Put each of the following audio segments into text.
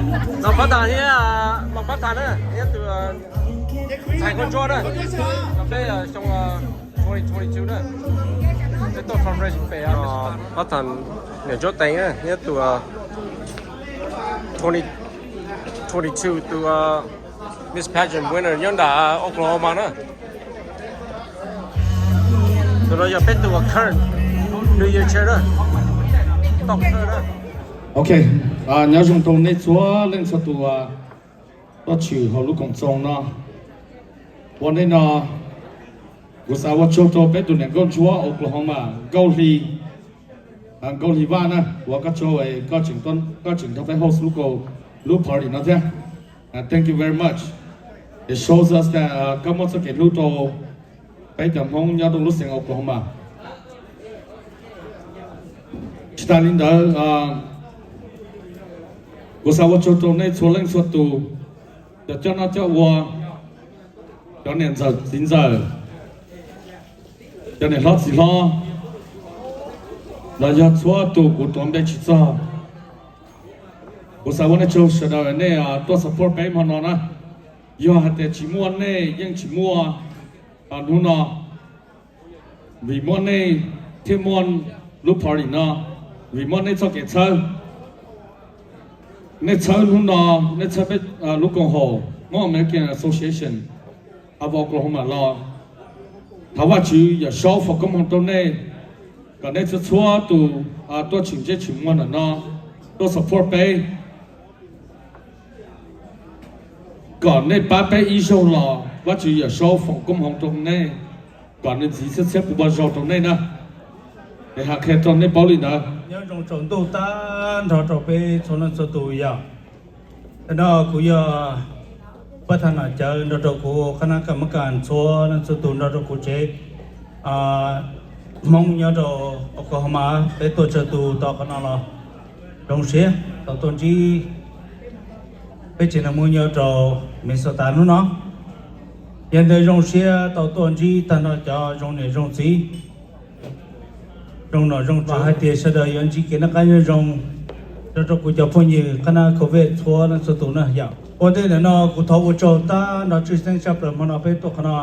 Los pab tas thiab, los pab tas na, thiab tus ntxhais nkauj ntsuab na, cov peb xyoo twenty twenty-two na, peb tuaj fundraising pem pab tas niam ntsuab teev na, thiab tus twenty twenty-two tus Miss Pageant winner nyob nram Oklahoma na. Tus no yog peb tus current New Year chair na, toj na. Ok, nyob zoo rau nej txhua leej txhua tus tuaj tshwm hauv lub koom txoos no. Ua ntej no kuv xav ua tsaug rau peb tus niam nkauj ntsuab Oklahoma, Nkauj Hli, Nkauj Hli Vaj na, ua koj tsaug koj tseem nrog peb host lub, lub party no thiab. Thank you very much. It shows us that koj muaj txoj kev hlub rau peb cov Hmoob nyob rau lub xeev Oklahoma. Tsis tas li ntawd, kuv xav ua tsaug rau nej txhua leej txhua tus, cov coj noj coj ua, cov niam ntxawm txiv ntxawm, cov niam hlob txiv hlob, los yog txhua tus kuv tuav npe tsis txog. Kuv xav ua nej tsaug sawv daws nej tuaj support peb hmo no na. Yog hais tias tsis muaj nej yeej tsis muaj hnub no, vim muaj nej thiaj muaj lub party no, vim muaj nej txoj kev txhawb. Nej txhawb hnub no, nej txhawb peb lub koom haum Hmong American Association of Oklahoma los thov Vajtswv Yawm Saub foom koob hmoov rau nej, kom nej txhua txhua tus tuaj tshwm ntsej tshwm muag ntawm no, tuaj support peb, kom nej pab peb ib zaug los Vajtswv Yawm Saub foom koob hmoov rau nej, kom nws ntxiv txhiab txhiab pua pua zaug rau nej na. Es hais qhia rau nej paub li ntawd. Nyob zoo tsaus ntuj tag nrho rau peb txhua leej txhua tus yom. Tam no kuv yog pab thaj nam cawv nrog rau kuv qhab nab kam mab kas txhua leej txhua tus nrog rau kuv tsev Hmoob nyob rau Oklahoma, peb tuaj tsawg tus tau qhov no los zoo siab tau tuaj ntsib peb tsev neeg Hmoob nyob rau Minnesota hnub no. Yog ntawd zoo siab tau tuaj ntsib tag nrho cov zoo niam zoo txiv, zoo nom zoo tswv, hais tias sawv daws yuav ntsib kev noj qab nyob zoo rau rau kuv cov phooj ywg qhab nab covid txhua leej txhua tus na yom. Ua ntej ntawm no kuv thov ua tsaug tag nrho tshwj xeeb tshaj plaws hmo no peb tuaj qhov no.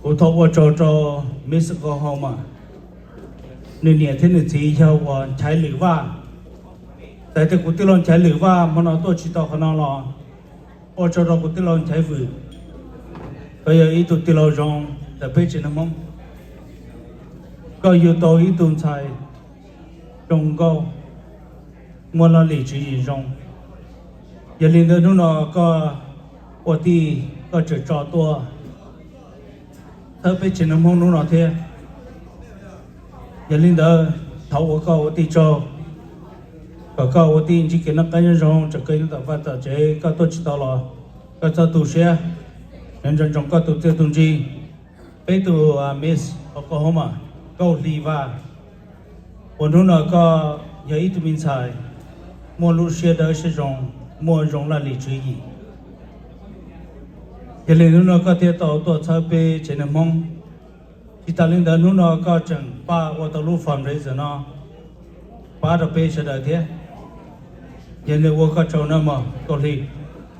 Kuv thov ua tsaug rau Miss Oklahoma, nws niam thiab nws txiv yog uas Nchaiv Lwm Vaj. Txawm tias kuv tij laug Nchaiv Lwm Vaj hmo no tuaj tsis tau qhov no los ua tsaug rau kuv tij laug Nchaiv Vwm, koj yog ib tug tij laug zoo ntawm peb tsev neeg Hmoob. Koj yug tau ib tug ntxhais zoo nkauj, muaj laj lim tswv yim zoo. Yog li ntawd hnub no koj ua tij koj tseem tso tuaj thawb peb tsev neeg Hmoob hnub no thiab. Yog li ntawd thov ua koj ua tij tsaug, kom koj ua tij ntsib kev noj qab nyob zoo, tseem kawg nyob tom vaj tom tsev, koj tuaj tsis tau los koj txhob tu siab, nco ntsoov koj tus txiaj tus ntsig. Peb tus Miss Oklahoma, Nkauj Hli Vaj, uas hnub no koj yog ib tug me ntxhais muaj lub siab dawb siab zoo, muaj zoo laj lim tswv yim. Yog li hnub no koj thiaj tau tuaj txhawb peb tsev neeg Hmoob. Tsis tas li ntawd hnub no koj tseem pab ua tau lub fundraiser no pab rau peb sawv daws thiab. Yog li ua koj tsaug na mog Nkauj Hli,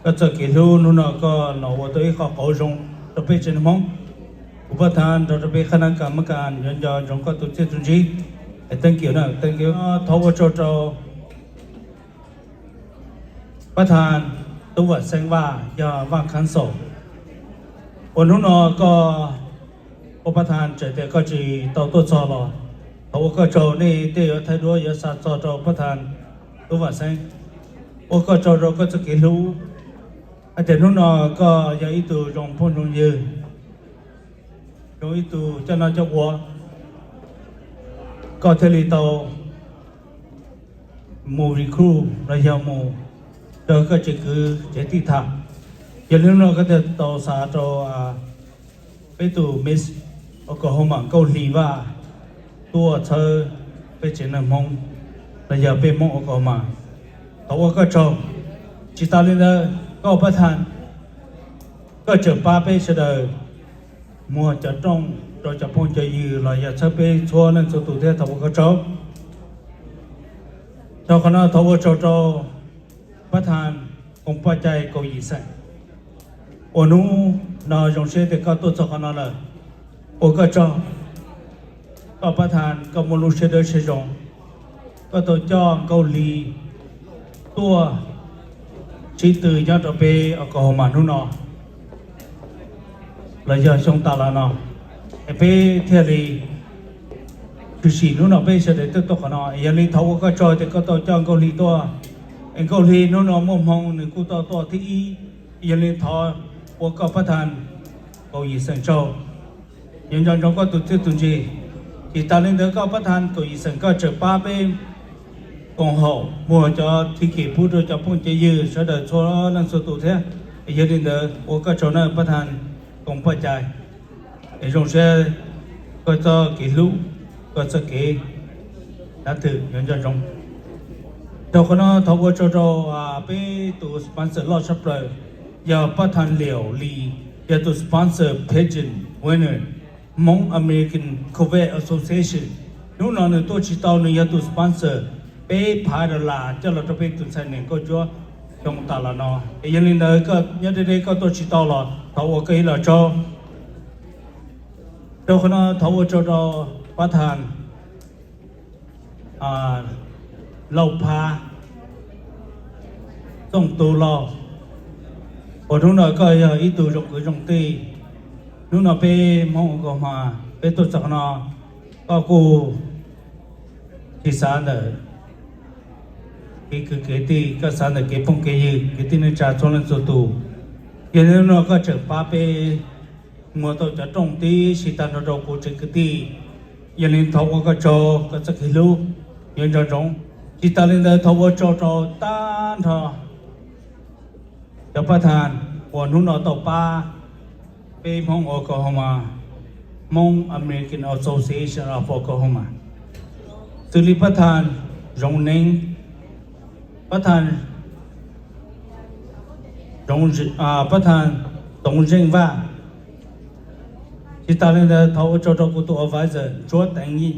koj txoj kev hlub hnub no koj los ua tau ib qho qauv zoo rau peb tsev neeg Hmoob. Kuv pab thab nrog rau peb qhab nab kam mab kas yuav nco ntsoov koj tus txiaj tus ntsig. Thank you na, thank you. Thov ua tsaug rau pab thab Tub Vam Xeeb Vaj yog Vaj Council, uas hnub no koj ua pab thab txawm tias koj tsis tau tuaj txog los thov ua koj tsaug, nej tej yuav thaij duab yuav xa txog rau pab thab Tub Vam Xeeb. Ua koj tsaug rau koj txoj kev hlub, hais tias hnub no koj yog ib tug zoo phooj zoo ywg, zoo ib tug coj noj coj ua, koj thiaj li tau mus recruit los yog mus rau koj tsev kwv tsev tij tham. Yog li hnub no koj thiaj tau xa rau peb tus Miss Oklahoma Nkauj Hli Vaj tuaj txhawb peb tsev neeg Hmoob los yog peb Hmoob Oklahoma. Thov ua koj tsaug. Tsis tas li ntawd koj pab thab, koj tseem pab peb sawv daws muag cov rooj rau cov phooj cov ywg los yog txhawb peb txhua leej txhua tus thiab, thov ua koj tsaug. Rau qhov no thov ua tsaug rau Pab Thas, koom paj cai kaum yim xeem. Ua hnub no zoo siab tias koj tuaj txog qhov no lawm, ua koj tsaug. Koj Pab Thas koj muaj lub siab dawb siab zoo, koj tau coj Nkauj Hli tuaj sib tw nyob rau peb Oklahoma hnub no los yog xyoo tas los no, es peb thiaj li tshwm sim hnub no peb sawv daws tuaj qhov no. Yog li thov ua koj tsaug tias koj tau coj Nkauj Hli tuaj, es Nkauj Hli hnub no muaj hmoo nws kuj tau tuaj thib ib. Yog li thov ua koj Pab Thas kaum yim xeem tsaug, nco ntsoov koj tus txiaj tus ntsig. Tsis tas li ntawd koj Pab Thas kaum yim xeem koj tseem pab peb koom haum muag cov ticket pub rau cov phooj cov ywg sawv daws txhua leej txhua tus thiab. Yog li ntawd ua koj tsaug na Pab Thas, koom paj cai, es zoo siab koj txoj kev hlub, koj txoj kev dab twm yuav nco ntsoov. Rau qhov no thov ua tsaug rau peb tus sponsor loj tshaj plaws, yog Pab Thas Liaus Lis, yog tus sponsor pageant winner Hmoob American Covet Association. Hnub no nws tuaj tsis tau, nws yog tus sponsor peb phav dollar coj los rau peb tus ntxhais niam nkauj cuab xyoo tas los no. Es yog li ntawd koj nyob deb deb koj tuaj tsis tau los thov ua koj ib los tsaug. Rau qhov no thov ua tsaug rau Pab Thas Lauj Phab Txooj Tub Lauj, uas hnub no koj yog ib tug zoo kwv zoo tij. Hnub no peb Hmoob Oklahoma peb tuaj txog qhov no, koj kuj tsis xav ntawm kev kwv kev tij, koj xav ntawm kev phooj kev ywg, kwv tij neej tsa txhua leej txhua tus. Yog li hnub no koj tseem pab peb muag tau cov rooj tib si tag nrho rau kuv tsev kwv tij. Yog li thov ua koj tsaug, koj txoj kev hlub yuav nco ntsoov. Tsis tas li ntawd thov ua tsaug rau tag nrho cov Pab Thas uas hnub no tau pab peb Hmoob Oklahoma, Hmoob American Association of Oklahoma, xws li Pab Thas Zoov Neeb, Pab Thas Zoov, Pab Thas Toov Zeej Vaj. Tsis tas li ntawd thov ua tsaug rau kuv tus advisor Ntsuab Teev,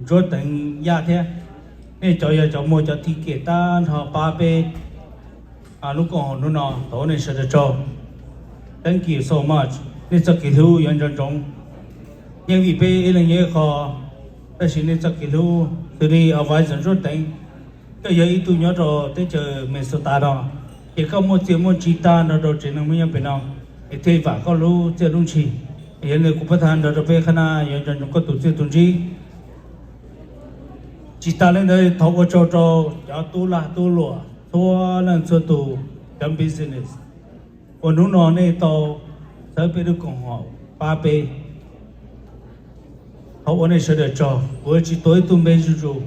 Ntsuab Teev Yaj thiab. Nej cov yog cov muag cov ticket tag nrho pab peb lub koom haum hnub no, thov ua nej sawv daws tsaug. Thank you so much. Nej txoj kev hlub yuav nco ntsoov. Yeej vim peb ib leeg nyob ib qho, tab sis nej txoj kev hlub xws li advisor Ntsuab Teev, koj yog ib tug nyob rau teb chaws Minnesota no, ces koj muaj txiaj muaj ntsig tag nrho rau tsev neeg Hmoob nyob pem no, es thiaj vam koj lub txiaj lub ntsig. Yog li kuv Pab Thas nrog rau peb qhab nab yuav nco ntsoov koj tus txiaj tus ntsig. Tsis tas li ntawd thov ua tsaug rau cov tub lag tub luam txhua leej txhua tus, cov business uas hnub no nej tau txhawb peb lub koom haum pab peb. Thov ua nej sawv daws tsaug. Kuv tsis tuav ib tug npe zuj zus,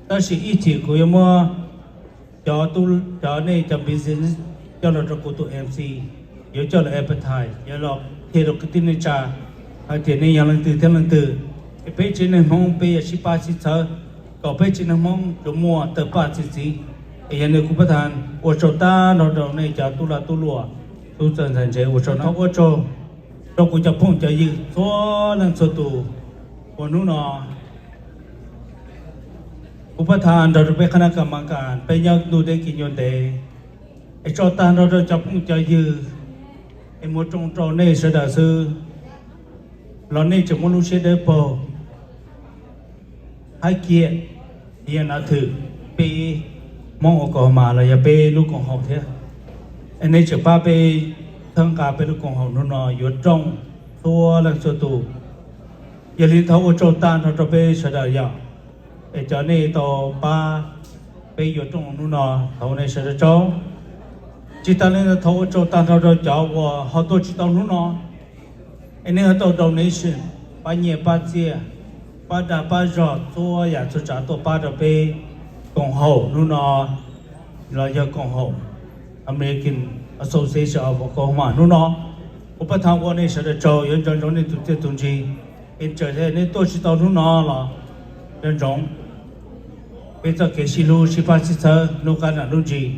tab sis ib chim kuv yuav muab cov, cov nej cov business coj los rau kuv tus M C, yuav coj los advertise, yuav los qhia rau kwv tij neej tsa hais tias nej yog leej twg thiab leej twg, es peb tsev neeg Hmoob peb yuav sib pab sib txhawb kom peb tsev neeg Hmoob yuav muaj tawg paj txi txiv. Es yog li kuv Pab Thas ua tsaug tag nrho rau nej cov tub lag tub luam, tub txawj ntxhais ntse, ua tsaug, ua tsaug rau kuv cov phooj cov ywg txhua leej txhua tus uas hnub no kuv Pab Thas nrog rau peb qhab nab kam mas kam peb nyob ntuj deb kev ncua ntev, es tso tag nrho rau cov phooj cov ywg, es muag rooj rau nej sawv daws xwb los nej tseem muaj lub siab dawb paug, haib kiag, yog nav thwm peb Hmoob Oklahoma los yog peb lub koom haum thiab. Es nej tseem pab peb txhawb nqa peb lub koom haum hnub no yuav rooj txhua leej txhua tus. Yog li thov ua tsaug tag nrho rau peb sawv daws yom. Es cov nej tau pab peb yuav rooj hnub no, thov ua nej sawv daws tsaug. Tsis tas li ntawd thov ua tsaug tag nrho rau cov uas ho tuaj tsis tau hnub no, es nej ho tau donation, pab nyiaj pab txiaj, pab dag pab zog txhua yam txhua tsav tuaj pab rau peb koom haum hnub no, los yog koom haum American Association of Oklahoma hnub no. Kuv Pab Thas ua nej sawv daws tsaug, yuav nco ntsoov nej tus txiaj tus ntsig. Es txawm nej tuaj tsis tau hnub no los nco ntsoov peb txoj kev sib hlub sib pab sib txhawb hnub qab nram lub ntsis.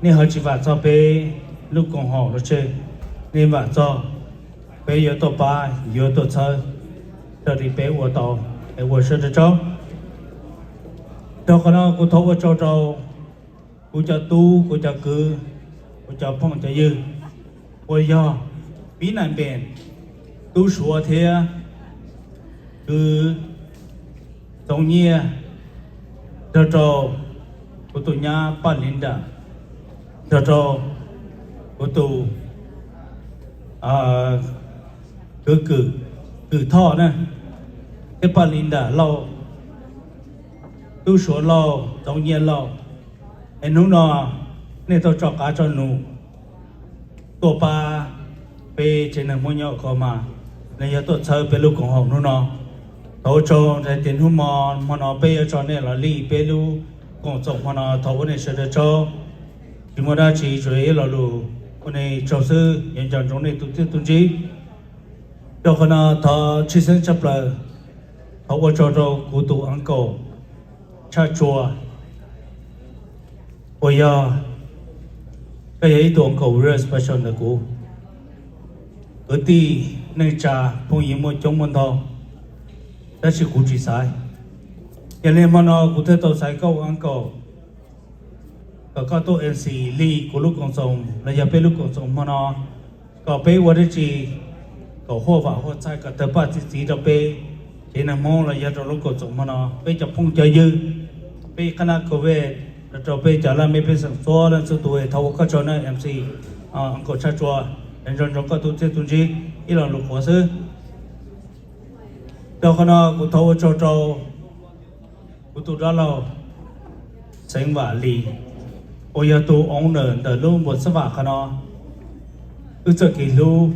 Nej ho tsis vam txog peb lub koom haum los tseg, nej vam txog peb yuav tuaj pab yuav tuaj txhawb raws li peb ua tau, es ua sawv daws tsaug. Rau qhov no kuv thov ua tsaug rau kuv cov tub, kuv cov kwv, kuv cov phooj cov ywg uas yog Pib Nais Npees, tub Suav thiab kwv Txoov Nyiaj, nrog rau kuv tus nyab Paj Linda, nrog rau kuv tus kwv Kws, Kws Thoj na, thiab Paj Linda Lauj, tub Suav Lauj, Txoov Nyiaj Lauj. Es hnub no nej tau tso qav tso num tuaj pab peb tsev neeg Hmoob nyob Oklahoma, los yog tuaj txhawb peb lub koom haum hnub no. Thov ua tsaug hais tias hnub hmo, hmo no peb yuav tso nej los lij peb lub koom txoos hmo no, thov ua nej sawv daws tsaug. Tsis muaj dab tsi, tsuas yog ib lo lus ua nej tsaug xwb, yuav nco ntsoov nej tus txiaj tus ntsig. Rau qhov no thov tshwj xeeb tshaj plaws, thov ua tsaug rau kuv tus uncle Tshaj Tsua, uas yog, koj yog ib tug uncle real special ntawm kuv. Kwv tij neej tsa phooj ywg muaj coob muaj ntau, tab sis kuv tsis xaiv. Yog li hmo no kuv thiaj tau xaiv koj ua uncle, kom koj tuaj M C lij kuv lub koom txoos los yog peb lub koom txoos hmo no, kom peb ua dab tsi kom huaj vam huaj txhais, kom tawg paj txi txiv rau peb tsev neeg Hmoob los yog rau lub koom txoos hmo no. Peb cov phooj cov ywg, peb qhab nab COVID, los rau peb cov laj mej pej xeem txhua leej txhua tus, thov ua koj tsaug na M C, uncle Tshaj Tsua, nco ntsoov koj tus txiaj tus ntsig, ib lo lus qhuav xwb. Rau qhov no kuv thov ua tsaug rau kuv tus dab laug Xeev Vam Lis, uas yog tus owner ntawm lub npuas xab vam qhov no. Wb txoj kev hlub,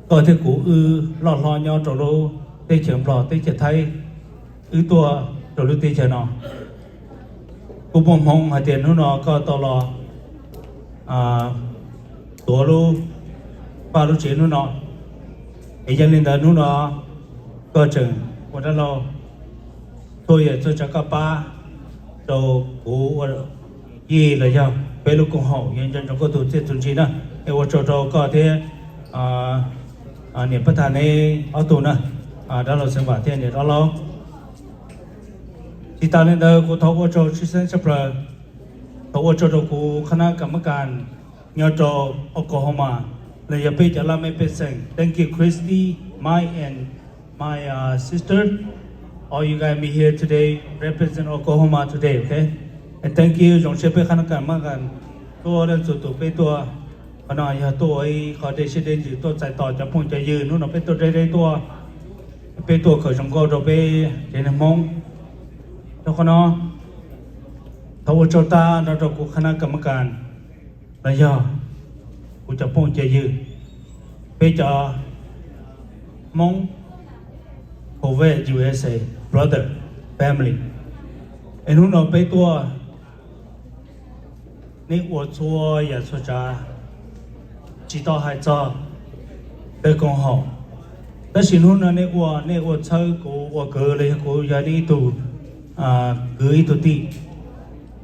koj thiab kuv wb loj hlob nyob rau lub teb chaws Nplog teb chaws Thaib, wb tuaj rau lub teb chaws no. Kuv muaj hmoo hais tias hnub no koj tau los tuav lub, pab lub tsev hnub no, es yog li ntawd hnub no koj tseem ua dab laug, txhua yam txhua tsav koj pab rau kuv ua yij los yog peb lub koom haum, yuav nco ntsoov koj tus txiaj tus ntsig na. Es ua tsaug rau koj thiab niam Pab Thas neb ob tug na, dab laug Xeev Vam thiab niam dab laug. Tsis tas li ntawd kuv thov ua tsaug tshwj xeeb tshaj plaws, thov ua tsaug rau kuv qhab nab kam mab kas nyob rau Oklahoma, los yog peb cov laj mej pej xeem. Thank you, Christy, Mike, and my uh, sister. All you guys meet here today represent Oklahoma today, okay? And thank you, zoo siab peb qhab nab kam mab kas txhua leej txhua tus peb tuaj. Qhov no yog tuaj ua ib qho dej siab dej ntsws tuaj txais tos cov phooj cov ywg. Hnub no peb tuaj deb deb tuaj, peb tuaj kom zoo nkauj rau peb tsev neeg Hmoob. Rau qhov no thov ua tsaug tag nrho rau kuv qhab nab kam mab kas, los yog kuv cov phooj cov ywg, peb cov Hmoob Hawai U S A brother family. Es hnub no peb tuaj, nej ua txhua yam txhua tsav, tsis tau hais txog peb koom haum, tab sis hnub no nej ua, nej ua txhawb kuv ua kwv los yog kuv yog nej ib tug kwv ib tug tij,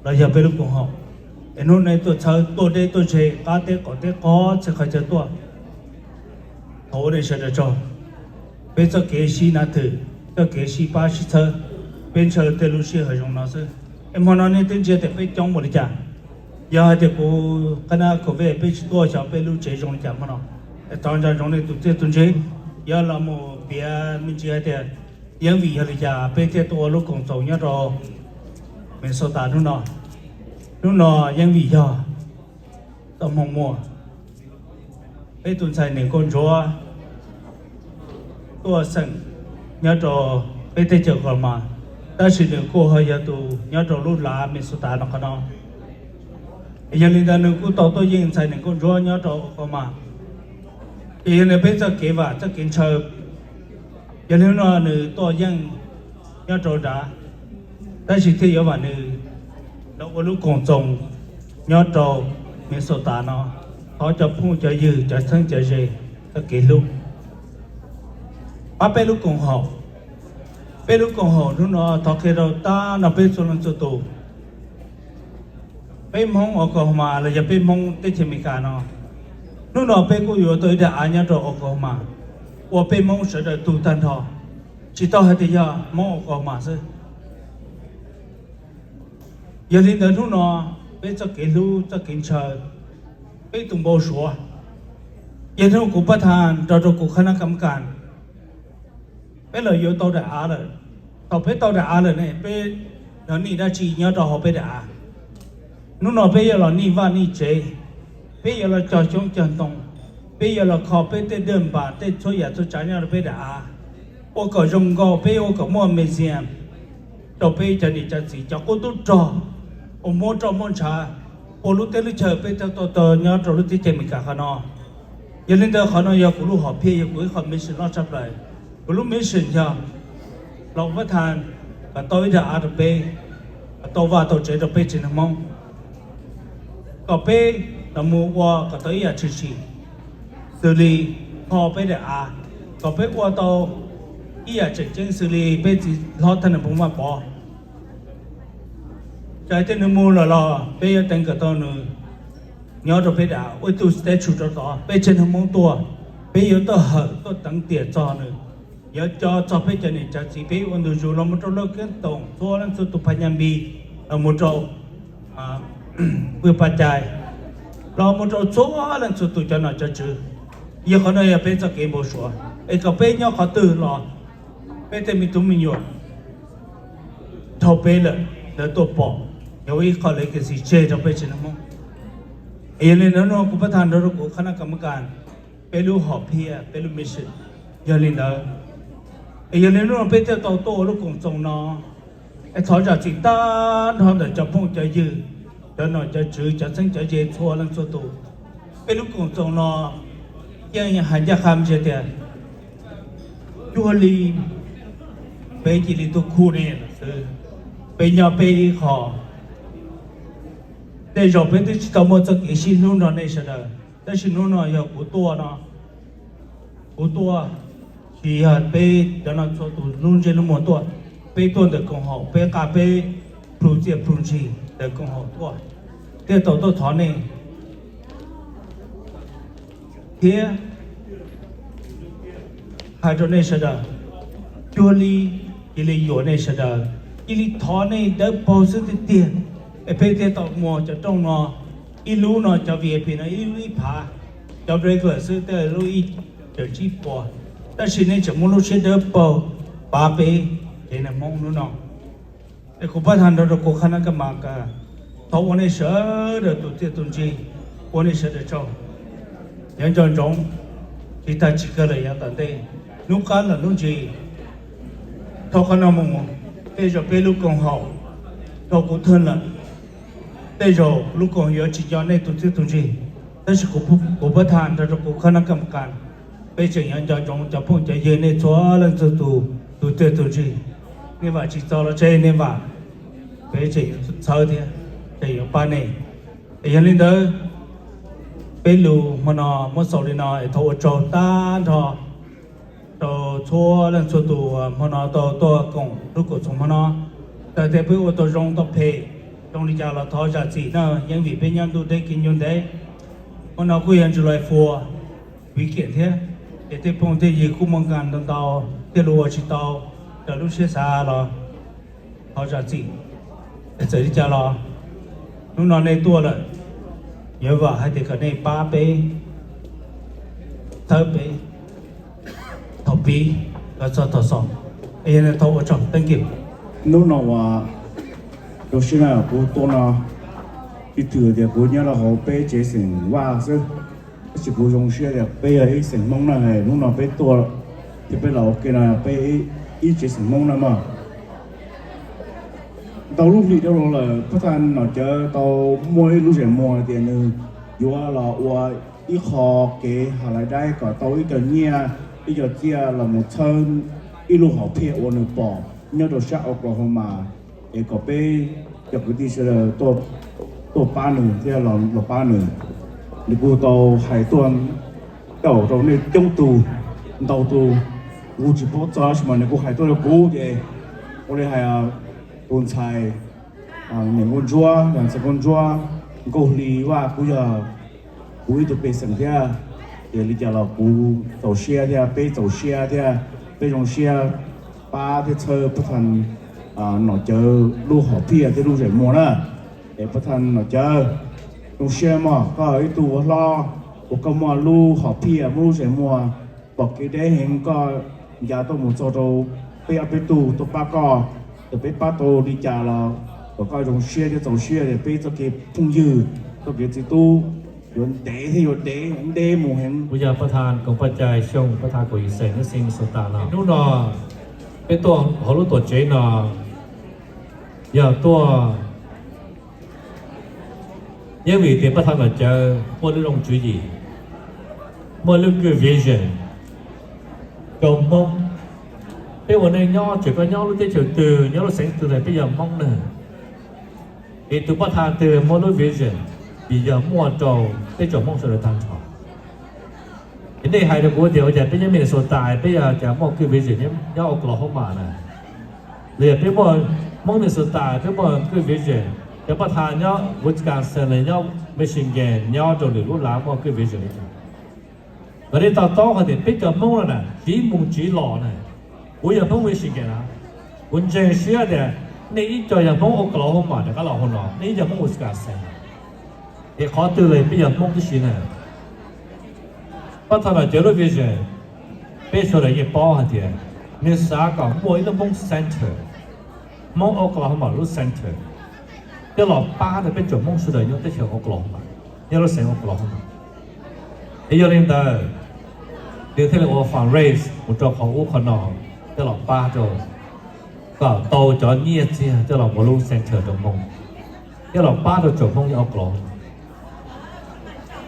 los yog peb lub koom haum. Es hnub no nej tuaj txhawb tuaj deb tuaj ze qab teb qaum teb qhov txhia qhov chaw tuaj, thov ua nej sawv daws tsaug. Peb txoj kev sib nav thwm, txoj kev sib pab sib txhawb, peb ntshaw tej lub sij hawm zoo no xwb. Es hmo no nej twb ntsia tias peb coob npaum li cas. Yog hais tias kuv qhab nab COVID peb tsis tuaj xyov peb lub tsev zoo li cas hmo no. Es thov nco ntsoov nej tus txiaj tus ntsig, yuav los mus piav me ntsis hais tias yeeb vim yog li cas peb thiaj tuaj ua lub koom txoos nyob rau Minnesota hnub no. Hnub no yeeb vim yog tau hmoo muaj peb tus ntxhais niam nkauj ntsuab tuaj xeem nyob rau peb teb chaws Oklahoma, tab sis nws kuj ho yog tus nyob rau lub lav Minnesota no qhov no. Yog li ntawd nws kuj tau tuaj yeej ntxhais niam nkauj ntsuab nyob rau Oklahoma. Ces yog li peb txoj kev vam txoj kev ntshaw, yog li no nws tuaj yeej nyob rau nrad, tab sis thiaj yuav vam nws los ua lub koom txoos nyob rau Minnesota no. Thov cov phooj cov ywg cov txheeb cov ze txoj kev hlub pab peb lub koom haum. Peb lub koom haum hnub no thov qhia rau tag nrho peb txhua leej txhua tus, peb Hmoob Oklahoma los yog peb Hmoob teb chaws Amelikas no, hnub no peb kuj yuav tau ib daim av nyob rau Oklahoma uas peb Hmoob sawv daws tu tag nrho, tsis tau hais tias yog Hmoob Oklahoma xwb. Yog li ntawd hnub no peb txoj kev hlub txoj kev ntshaw, peb tus npau suav. Yog hnub kuv pab thas nrog rau kuv qhab nab kam kas, peb los yuav tau daim av lawm. Thaum peb tau daim av lawm ne, peb yog nij dab tsi nyob rau hauv peb daim av? Hnub no peb yuav los nij vaj nij tsev, peb yuav los cog xyoob cog ntoo, peb yuav los kho peb tej dawj npas tej txhua yam txhua tsav nyob rau peb daim av, ua kom zoo nkauj, peb ua kom muaj museum rau peb cov niam cov txiv cov qub tub rog uas muab roj muab ntshav ua lub teb lub chaw peb thiaj tau tau nyob rau lub teb chaws Amelikas qhov no. Yog li ntawd qhov no yog kuv lub hom phiaj, yog kuv ib qho mission loj tshaj plaws. Kuv lub mission yog los pab thas kom tau ib daim av rau peb, kom tau vaj tau tsev rau peb tsev neeg Hmoob, kom peb los mus ua kom tau ib yam tshwm sim xws li kho peb daim av, kom peb ua tau ib yam tseem ceeb xws li peb txiv hlob thaj nees Phoo Vaj Pov. Txawm tias nws mus lawm los peb yuav teev kom tau nws nyob rau peb daim av, ua ib tug statue rau tod, peb tsev neeg Hmoob tuaj, peb yuav tuaj hawm tuaj teev tiam txog nws, yuav co txog peb cov niam cov txiv, peb ua ntu zus los mus rau lub keeb toom txhua leej txhua tus, Phas Nyas Npis, los mus rau Vwj Paj Cai, los mus rau txhua leej txhua tus cov nom cov tswv. Yog qhov no yog peb txoj kev npau suav, es kom peb nyob qhov twg los peb tej me tub me nyuam dhau peb lawm lawv tuaj pom, yog ua ib qho legacy tseg rau peb tsev neeg Hmoob. Es yog li ntawd no kuv pab thas nrog rau kuv qhab nab kam kas, peb lub hom phiaj, peb lub mission yog li ntawd. Es yog li hnub no peb thiaj tau tuaj ua lub koom txoos no. Es thov zam txim tag nrho ntawm cov phooj cov ywg, cov nom cov tswv, cov txheeb cov ze txhua leej txhua tus. Peb lub koom txoos no yeej hais ncaj qha ntsia tias cuag li peb cia li tuaj khu nej lawm xwb. Peb nyob peb ib qho, tej zaum peb twb tsis tau muaj txoj kev sib hlub nrog nej sawv daws, tab sis hnub no yog kuv tuaj no, kuv tuaj, tsis yog peb cov no txhua tus lub ntsej lub muag tuaj, peb tuaj ntawm koom haum, peb nqa peb plhu txiaj plhu ntsig ntawm koom haum tuaj, thiaj tau tuaj thov nej thiab hais rau nej sawv daws, cuag li cia li yuam nej sawv daws, cia li thov nej dawb paug xwb tiag tiag, es peb thiaj tau muag cov rooj no, ib lub no cov V I P no ib lub ib phav, cov regular xwb tej lub ib cawm tsib puas, tab sis nej tseem muaj lub siab dawb paug pab peb tsev neeg Hmoob hnub no. Es kuv pab thas nrog rau kuv qhab nab kam kas, thov ua nej sawv daws tus txiaj tus ntsig, ua nej sawv daws tsaug. Nyob nco ntsoov, tsis tag tsis kawg lawm yav tom ntej, hnub qab lawm hnub ntsis, dhau qhov no mus, tej zaum peb lub koom haum dhau kuv thawj lawm, tej zaum lub koom haum yuav tsis nco nej tus txiaj tus ntsig, tab sis kuv pab thas nrog rau kuv qhab nab kam kas, peb tseem yuav nco ntsoov cov phooj cov ywg nej txhua leej txhua tus tus txiaj tus ntsig. Nej vam tsis txog los tseg nej vam, peb tseem yuav txhawb thiab tseem yuav pab nej. Es yog li ntawd, peb lus hmo no muab xaus li no es thov ua tsaug tag nrho rau txhua leej txhua tus hmo no tau tuaj koom lub koom txoos hmo no. Txawm tias peb ua tau zoo tau phem, zoo li cas los thov zam txim na, yeej vim peb nyob ntuj deb kev ncua ntev. Hmo no kuj yog July fourth weekend thiab, ces tej phooj tej ywg kuj muaj nkas ntau ntau thiaj li ua tsis tau raws lub siab xav los thov zam txim. Es txawm li cas los hnub no nej tuaj lawm, yuav vam hais tias kom nej pab peb, txhawb peb thaum pib los txog thaum xaus. Es yog li thov ua tsaug, thank you. Hnub no uas zoo siab na kuv tuaj no, ib txwm tias kuv nyob rau hauv peb tsev xeem Vaj xwb, tab sis kuv zoo siab tias peb yog ib xeem Hmoob na, hnub no peb tuaj thiab peb los ua ke no peb ib tsev xeem Hmoob na mog. Ntau lub hlis dhau los lawm, pab thas Nom Cawv tau muaj ib lub zeem muag tias nws yuav los ua ib qho kev has lais daib kom tau ib co nyiaj ib co txiaj los mus txhawb ib lub hom phiaj uas nws pom nyob rau sab Oklahoma, es kom peb cov kwv tij sawv daws tuaj pab nws thiab los pab nws. Nws kuj tau hais tuaj rau nej coob tus, ntau tus, kuv tsis paub txog tab sis mas nws kuj hais tuaj rau kuv ces ua li hais tus ntxhais niam Nkauj Ntsuab, ntxhais Nkauj Ntsuab, Nkauj Hli Vaj kuj yog kuv ib tug pej xeem thiab. Ces li cas los kuv txaus siab thiab peb txaus siab thiab peb zoo siab pab thiab txhawb pab thas Nom Cawv lub hom phiaj thiab lub zeem muag na. Pab thaj Nom Cawv, zoo siab mog, koj ib tug ua hlob uas koj muaj lub hom phiaj muaj lub zeem muag, pom kev deb heev koj ncav tuaj mus txog rau peb ob peb tug tuaj pab koj, ces peb pab tau li cas los kom koj zoo siab thiab txaus siab tias peb txoj kev phooj ywg, txoj kev txiv tub yuav ntev thiab yuav deb ntev mus heev. Kuv yog pab thaj koom paj cai xyoo pab thaj koom yim xeem nyob xeev Minnesota no. Hnub no peb tuaj hauv lub tuam tsev no yog tuaj yeej vim tias pab thaj Nom Cawv muaj lub zoo tswv yim, muaj lub good vision rau Hmoob. Peb ua neej nyob tsis hais koj nyob lub teb chaws twg, nyob lub xeev twg los peb yog Hmoob na. Es tus pab thaj twg muaj lub vision vim yog muaj rau peb tsoom Hmoob sawv daws tag nrho. Es nej hais rau kuv tias ua cas peb nyob Minnesota peb yog cas muaj good vision nyob Oklahoma na, los yog peb muaj, Hmoob Minnesota peb muaj good vision, cov pab thaj nyob Wisconsin los nyob Michigan nyob rau lwm lub lav muaj good vision li cas? Kom nej to taub hais tias peb cov Hmoob no na tsiv mus tsiv los na, kuv yog Hmoob Michigan na, kuv ntseeg siab tias nej ib co yog Hmoob Oklahoma rov qab los hauv no, nej ib co Hmoob Wisconsin, es qhov twg los peb yog Hmoob tib si na. Pab thaj Nom Cawv lub vision, peb sawv daws yeej paub hais tias nws xav kom muaj ib lub Hmoob center, Hmoob Oklahoma lub center, coj los pab rau peb tsoom Hmoob sawv daws nyob teb chaws Oklahoma, nyob lub xeev Oklahoma. Es yog li ntawd, nws thiaj li ua fundraise mus rau qhov ub qhov no, coj los pab rau, kom tau cov nyiaj txiag coj los ua lub center rau Hmoob, coj los pab rau tsoom Hmoob nyob Oklahoma.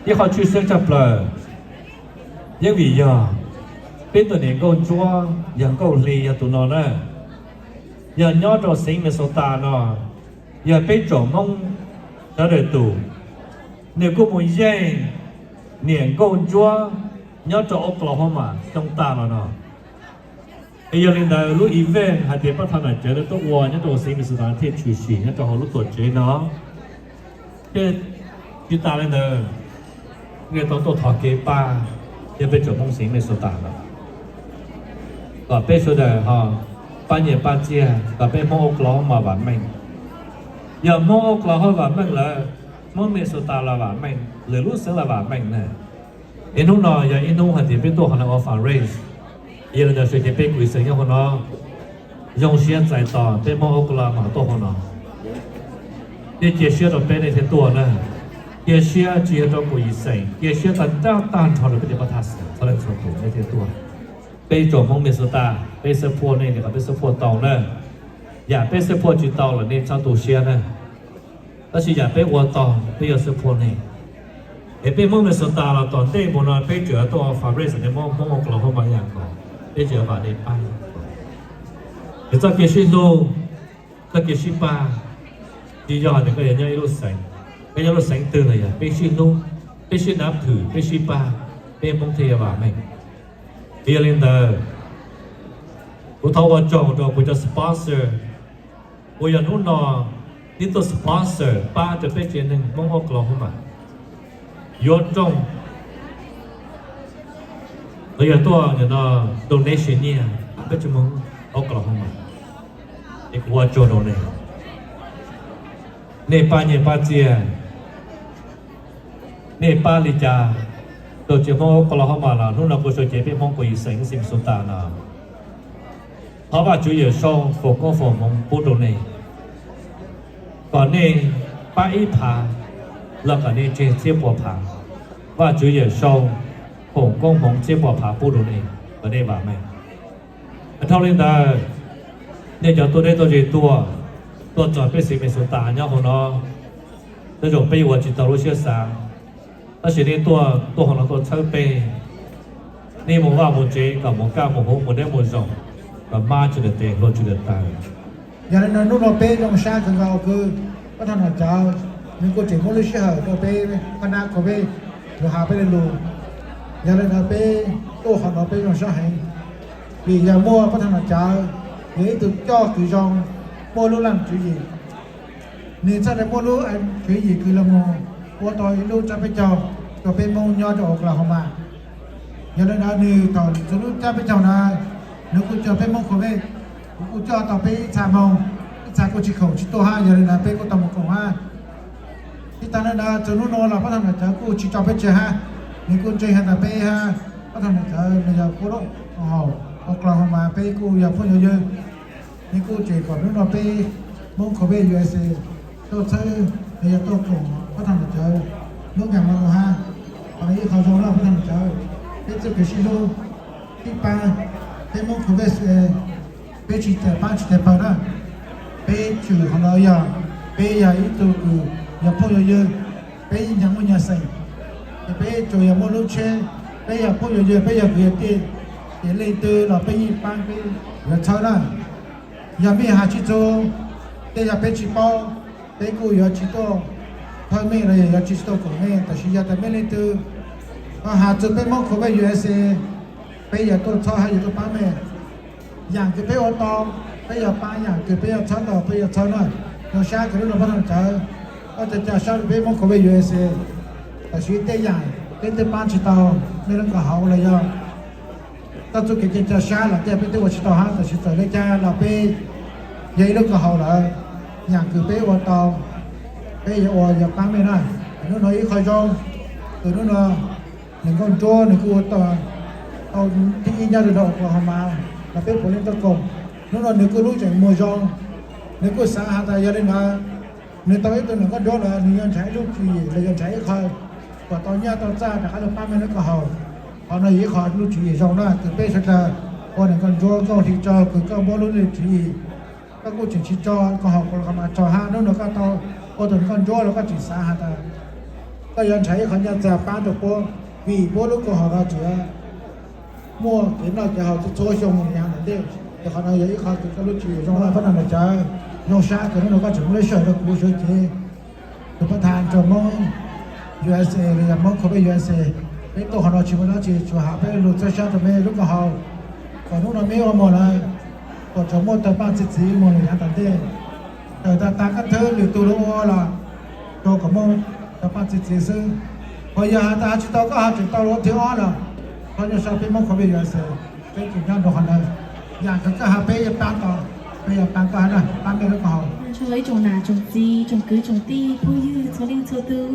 Ib qho tshwj xeeb tshaj plaws, yeej vim yog peb tus niam nkauj ntsuab yog Nkauj Hli yog tus no na, yog nyob rau xeev Minnesota no, yog peb tsoom Hmoob sawv daws tus, nws kuj mus yeej niam nkauj ntsuab nyob rau Oklahoma xyoo tas los no. Es yog li ntawd lub event hais tias pab thaj Nom Cawv lawv tuaj ua nyob rau xeev Minnesota thiaj tshwm sim nyob rau hauv lub tuam tsev no. Thiab tsis tas li ntawd, nej tau tuaj thov kev pab thiab peb tsoom Hmoob xeev Minnesota no, kom peb sawv daws ho pab nyiaj pab txiag kom peb Hmoob Oklahoma vam meej. Yog Hmoob Oklahoma vam meej lawm, Hmoob Minnesota los vam meej, lwm lub xeev los vam meej na. Es hnub no yog ib hnub hais tias peb tuaj qhov no ua fundraise, yog li ntawd sawv cev peb kuv ib xeem nyob hauv no zoo siab txais tos peb Hmoob Oklahoma tuaj hauv no. Thiab cia siab rau peb nej thiaj tuaj na. Cia siab tsis yog rau kuv ib xeem, cia siab tag nrho tag nrho rau peb cov pab thaj xeem txhua leej txhua tus nej thiaj tuaj. Peb tsoom Hmoob Minnesota, peb support nej li qhov peb support tau na. Yam peb support tsis tau los nej txhob tu siab na. Tab sis yam peb ua tau, peb yuav support nej. Es peb Hmoob Minnesota los tom ntej mus no peb tseem tuaj fundraise nej Hmoob Oklahoma ib yam nkaus, peb tseem vam nej pab. Es txoj kev sib hlub, txoj kev sib pab, tsis yog hais tias koj yuav nyob ib lub xeev, koj nyob lub xeev twg los yog peb sib hlub, peb sib nab thwm, peb sib pab, peb Hmoob thiaj yuav vam meej. Yog li ntawd, kuv thov ua tsaug rau kuv cov sponsor uas yog hnub no nej tuaj sponsor pab rau peb tsev neeg Hmoob Oklahoma, yuav rooj los yog tuaj donation nyiaj pab peb tsev Hmoob Oklahoma. Es kuv ua tsaug rau nej, nej pab nyiaj pab txiag, nej pab li cas rau tsev Hmoob Oklahoma los hnub no kuv sawv cev peb Hmoob kuv ib xeem xeem Minnesota no, thov Vajtswv Yawm Saub foom koob foom hmoov pub rau nej, kom nej pab ib phav los kom nej tseg txhiab pua phav. Vajtswv Yawm Saub foom koob hmoov txhiab pua phav pub rau nej kom nej vam meej. Dhau li ntawd, nej cov tuaj deb tuaj ze tuaj, tuaj txog peb xeem Minnesota nyob hauv no, tej zaum peb yuav ua tsis tau lub siab xav, tab sis nej tuaj, tuaj hauv no tuaj txhawb peb, nej mus vaj mus tsev kom mus kaj mus huv mus deb mus zoo, kom hmab tsis dawm tes hlua tsis dawm taw. Yog li no hnub no peb zoo sab kawg nkaus uas pab thaj Nom Cawv nws kuj tseem muab lub sij hawm rau peb pab nab COVID los has peb li lus. Yog li no peb tuaj qhov no peb zoo sab heev, vim yog muaj pab thaj Nom Cawv yog ib tug coj kws zoo, muaj lub leej tswv yim. Nws txhaj le muaj lub tswv yim kws los mus ua tau ib lub tsab peb caug rau peb Hmoob nyob rau Oklahoma. Yog li ntawd nws thaum txug lub tsab peb caug na, nws kuj coj peb Hmoob COVID, kuv kuj coj tau peb ib txha Hmoob, ib txha kuj tsis khoom tsis tuaj hab, yog li ntawd peb kuj tau mus koom hab. Tsis tas li ntawd, txog hnub no los pab thaj nom cawv kuj tsis tso peb tseg hab. Nws kuj ntseeg has tas peb hab pab thaj nom cawv nws yog puab lub koom haum Oklahoma, peb kuj yog phooj yog ywg. Nws kuj tseem kom hnub no peb Hmoob Khov Vej U S A tuaj txhawb, nws yog tuaj koom pab thaj nom cawv lub nkaam no hab. Qhov no ib qho zoo lawm pab thaj nom cawv, peb txuj kev sib hlub sib paab, peb Hmoob Khov Vej U S A, peb tsis tas paab tsis tas pawg na. Peb tsuas qhov no yog peb yog ib tug kws yog phooj yog ywg, peb yeej nyav muaj nyav xeem, ces peb tsuas yog muaj lub tsheb, peb yog phooj yog ywg, peb yog kwv yog tij, ces leej twg los peb yeej paab, peb yuav txhawb na. Yog mej has tsis txug, tej yog peb tsis paub, peb kuj yuav tsis tuaj thawb mej los yog yuav tsis tuaj koom mej. Tab sis yog tas mej leej twg ho has txug peb Hmoob Khov Vej U S A, peb yuav tuaj txhawb hab yuav tuaj paab mej. Yaam kws peb ua tau, peb yuav paab, yaam kws peb yuav txhawb tau, peb yuav txhawb na. Zoo sab kws hnub no pab thaj nom cawv, koj ca ca sab rua peb Hmoob Khov Vej U S A. Tab sis tej yaam peb twb paab tsis tau, mej lub koom haum los yog koj txuj kev ca ca sab los tej peb twb ua tsis tau hab, tab sis txawm le caag los peb yog ib lub koom haum lawm, yaam kws peb ua tau, peb yuav ua yuav paab mej na. Hnub no ib qho zoo, kws hnub no Neeg Nkauj Ntsuab nws kuj ua tau thib ib nyob rua Oklahoma, los peb puav leej tuaj koom. Hnub no nws kuj lub tseem muag zoo, nws kuj xaav has tas yog le ntawd, nws tau ib tug Neeg Nkauj Ntsuab lawm, nws yuav nrhav ib lub tswv yim los yuav nrhav ib qho kom tau nyaj tau txag rov qab los paab mej lub koom haum. Qhov no yog ib qho lub tswv yim zoo na, kws peb sawv dlawg ua Neeg Nkauj Ntsuab Nkauj Hli tso, kws koj muab lub le tswv yim, koj kuj tseem tsis tso koom haum Oklahoma tso hab. Hnub no koj tau ua tug Neeg Nkauj Ntsuab los koj tseem xaav has tas koj yuav nrhav ib qho nyaj txag paab rua puab, vim puab lub koom haum no tseem muaj kev noj kev haus txhua txhua xyoo mus yav tom ntej. Ces qhov no yog ib qho kws koj lub tswv yim zoo lawm pab thaj nom cawv. Zoo sab kws hnub no koj tseem muab lub sij hawm rua kuv suav cev, tus pab thaj rua Hmoob U S A los yog Hmoob Khov Vej U S A. Peb tuaj qhov no tsis muaj dlaab tsi, tsuas has peb lug txhawb sab rua mej lub koom haum, kom hnub no mej ua moog lawm, kom tsuas muaj tawg paaj txi txiv moog lug yav tom ntej. Tawm tas tas koj thwb lwm tug lug ua los rua kom muaj tawg paaj txi txiv xwb. Ho yog has tas tsis tau koj ho tseem tau lug thib ob los, koj nyob sab peb Hmoob Khov Vej U S A, peb tseem nyob rua qhov ntawd. Yaam kws koj has peb yuav paab tau, peb yuav paab koj na, paab mej lub koom haum. Tsoom nam tsoom txiv tsoom kwv tsoom tij phooj ywg txhua leej txhua tug,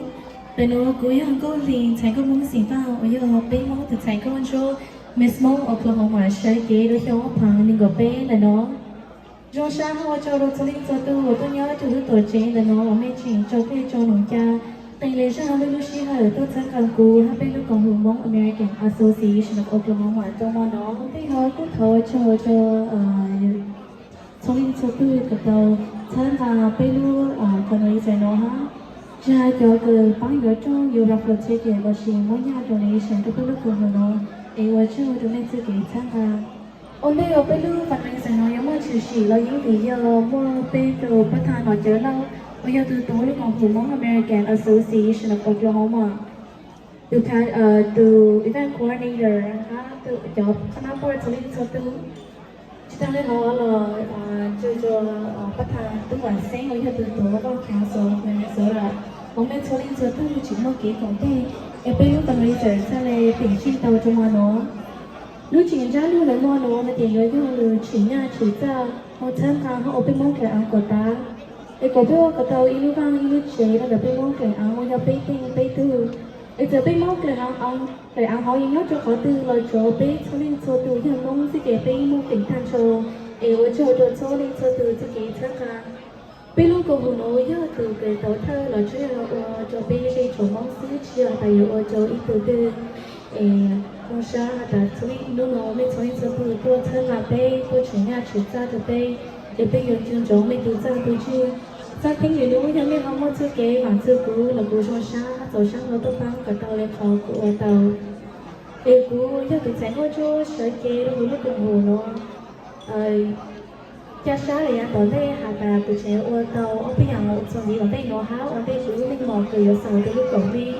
ntawm nuav kuv yog Nkauj Hli ntxhais nkauj Moob xeem Vaaj uas yog peb Moob tus ntxhais nkauj ntsuab Miss Moob Oklahoma sawv cev rua xyoo ob phav neeg nkaum peb ntawm no. Zoo sab ua tsaug rua txhua leej txhua tug uas tuaj nyob rua lub tuam tsev ntawm no uas mej tseem tso peb tso noog ca, qee le zaaj mej lub sij hawm tuaj txhawb nqa kuv hab peb lub koom haum Hmoob American Association of Oklahoma rua mo no. Tej no kuj thov ua tsaug rua txhua leej txhua tug kom tau txhawb nqa peb lub fundraiser no hab. Tsis has cov kws paab yuav rooj yuav raffle ticket lossis muab nyaj donation rua peb lub koom haum no, es ua tsaug rua mej txuj kev txhawb nqa. Ua ntej uas peb lub fundraiser no yuav muaj tshwm sim los yeej vim yog muaj peb tug pab thaj nom cawv loj uas yog tug tuav lub koom haum Hmoob American Association of Oklahoma, tus, tus event coordinator hab cov qhab nab poj txhua leej txhua tug. Tsis taag le hov los tsuas rua pab thaj Tub Vam Xeeb uas yog tug tuav lub council Minnesota, moog mej txhua leej txhua tug tseem muaj kev koom ntej, es peb lub fundraiser txhaj le peem tsij tau rua mo no. Lub tseem ntsab lug lawm mo no no ces yuav yog lug tshwm nyaj tshwm txaj moog txhawb nqa hab ua peb Moob Dlaim Aav kom tag, es kom peb ua kom tau ib lub vaaj ib lub tsev rua ntawm peb Moob Dlaim Aav uas yog peb teej peb tug. Es txawm peb Moob Dlaim Aav, Dlaim Aav hov yuav nyob rua qhov twg los tsuav peb txhua leej txhua tug yog Moob xwb ces peb muaj feem taag nrho. Es ua tsaug rua txhua leej txhua tug txuj kev txhawb nqa. Peb lub koom haum no yog tug kws tau thawj los tswv yog ua rua peb zej tsoom Moob xwb tsis yog tas yuav ua rua ib tug twg. Es zoo sab has tas txhua leej hnub no mej txhua leej txhua tug tuaj txhawb nqa peb, tuaj tshwm nyaj tshwm txaj rua peb, es peb yuav nco ntsoov mej tug txaj tug ntsig. Txhaj theeb lwm nub yog mej ho muaj txuj kev vaam txug kuv los kuv zoo sab txaus sab hlo tuaj paab kom tau le qhov kuv ua tau. Es kuv yog tus ntxhais nkauj ntsuab sawv cev rua huv lub koom haum no. Ca sab le yav tom ntej has tas kuv tseem ua tau ob peb yaam txuas ntxiv tom ntej no hab ua ntej kuv lub neej mos kws yuav xaus rua lub koom mej.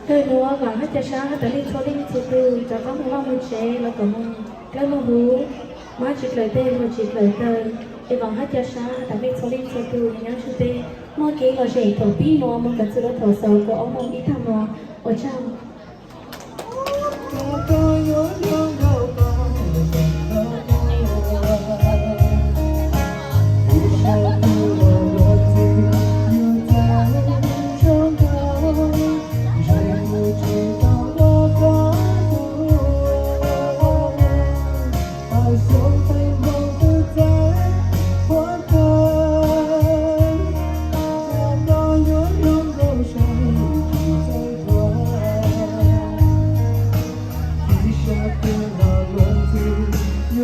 Kawg nuav vaam hab ca sab has tas mej txhua leej txhua tug rov qaab moog vaj moog tsev los kom moog dlawb moog huv, mab tsis dlaws teg luag tsis dlaws taw. Es vaam hab ca sab has tas mej txhua leej txhua tug nyob ntsib peb muaj kev lom zem thaum pib nuav moog kov txug rua thaum xaus kaum ob moos ib taag nuav. Ua tsaug.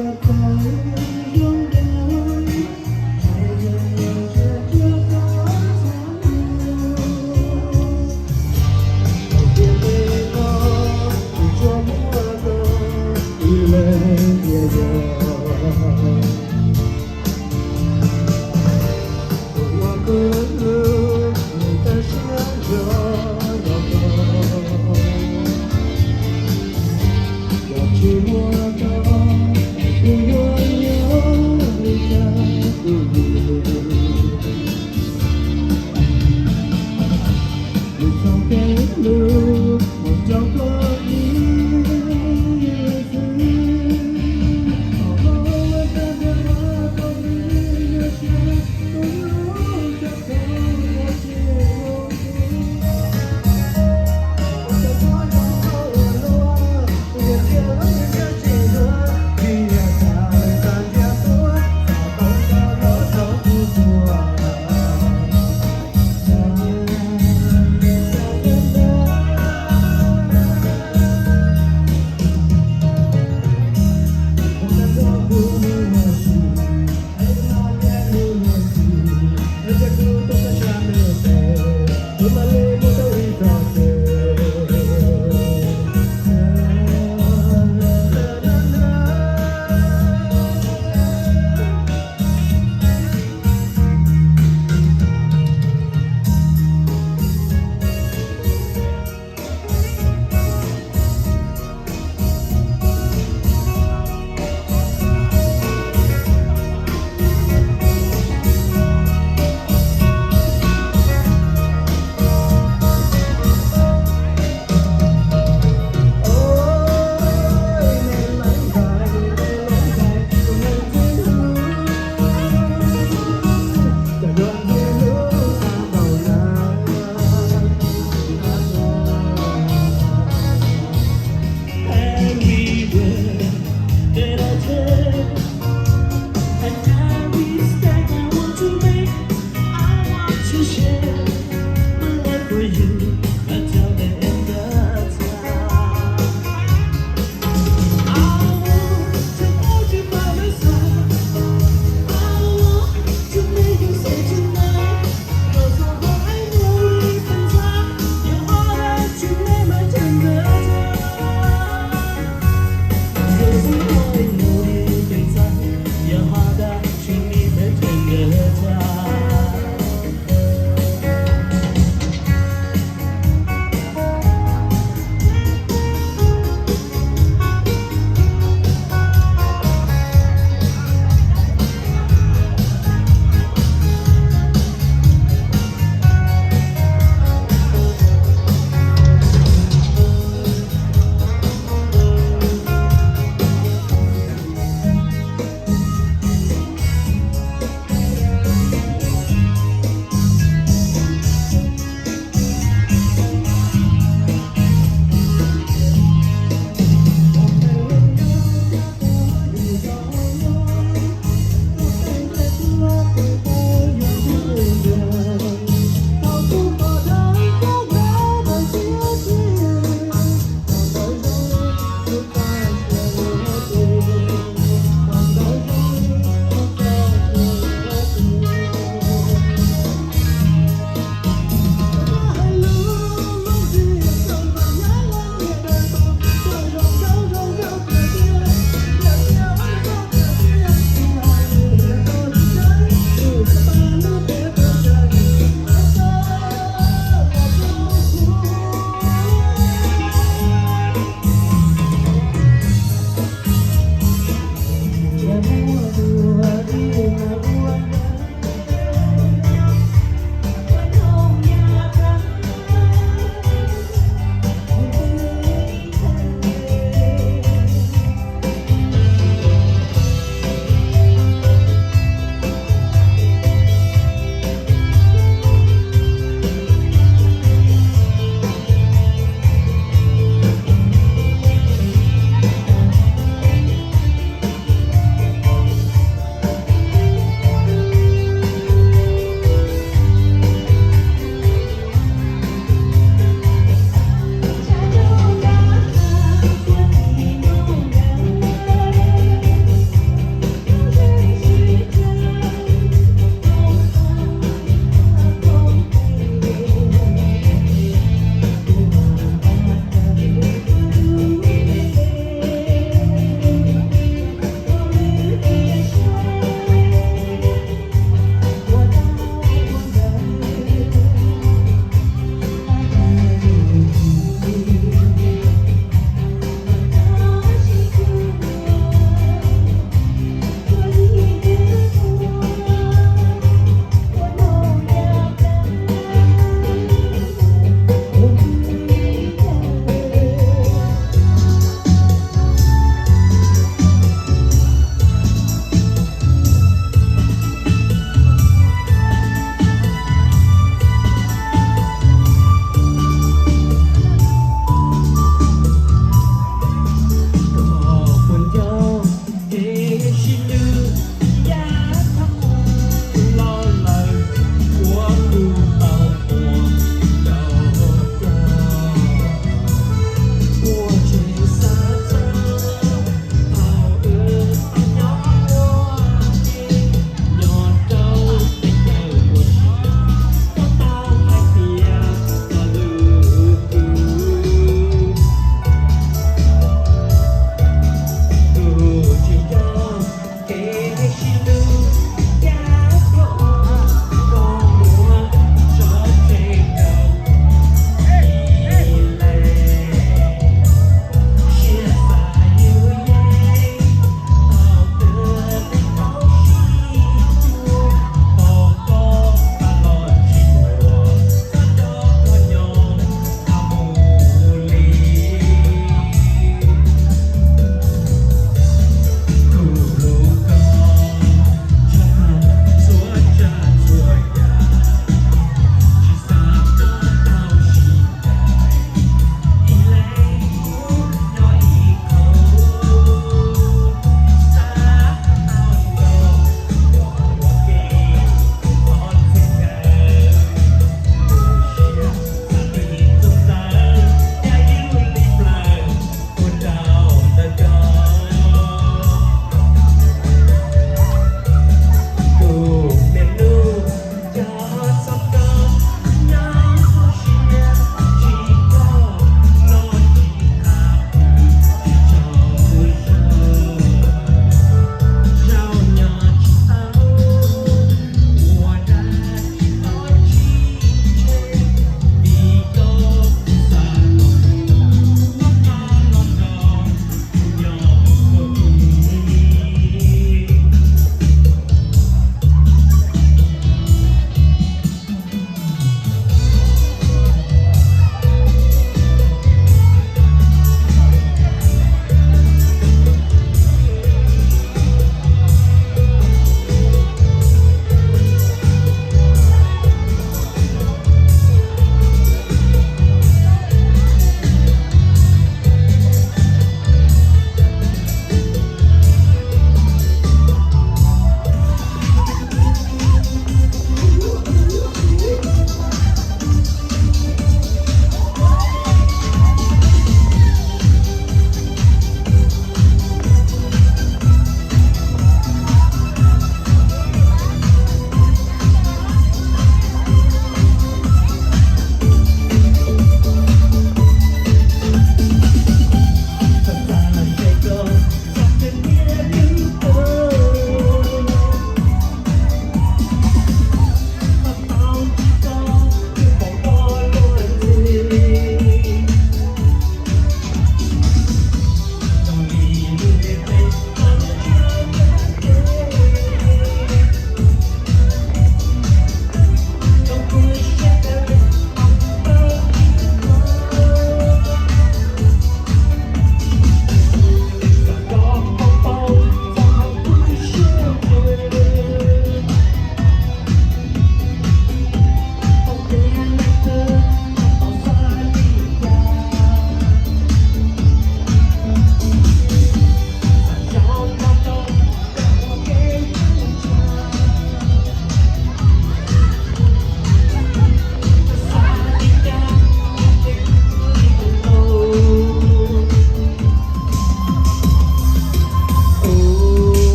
Yog tsis muaj koj, kuv yuav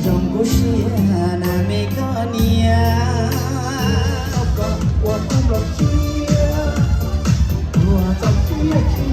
Zoo kuv siab na me koj niam, koj ua kuv nplooj siab, ua txoj sia tsis